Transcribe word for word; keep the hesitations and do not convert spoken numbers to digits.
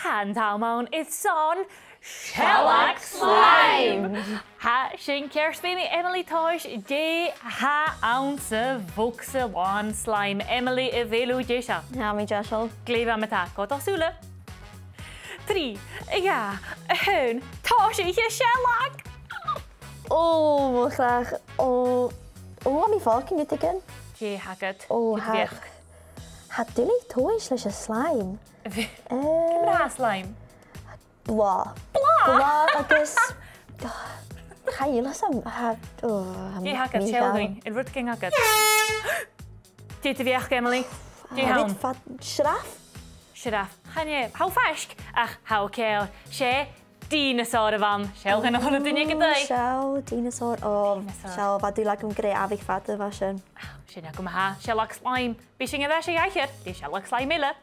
An t-àm ann airson Sealg Slime! Tha sin ceart, feumaidh Emily tomhas dè tha anns a' bhogsa làn slime. Emily, a bheil thu deiseil? Tha mi deiseil. Glè mhath ma-thà, cò tha sùil? Trì, dhà, a h-aon, tòisich a' sealg! Ò, mo chreach, ò, ò, tha mi a' faireachdainn rudeigin. Dè th' agad? Ò, tha, tha duilgheadas tomhais leis an slime. Eh, ciamar a tha slime? Blàth. Blàth? Blàth agus, chan eil fhios agam, tha, ò, tha mi, dè th' agad, seall dhuinn, a bheil rudeigin agad? Dè do bheachd, Emily? Dè th' ann? Rud fad, sioraf? Sioraf. Chan e, tha thu faisg, ach tha thu ceàrr. 'S e dìneasar a bh' ann. Seall dhuinn a h-uile duine gu dè. Seall, dìneasar. Ò, dìneasar. Seall, bha dùil agam gur e amhaich fada a bha sin. Ach, sin agam tha, sealg slime. Bidh sinn air ais a dh'aithghearr le sealg slime eile.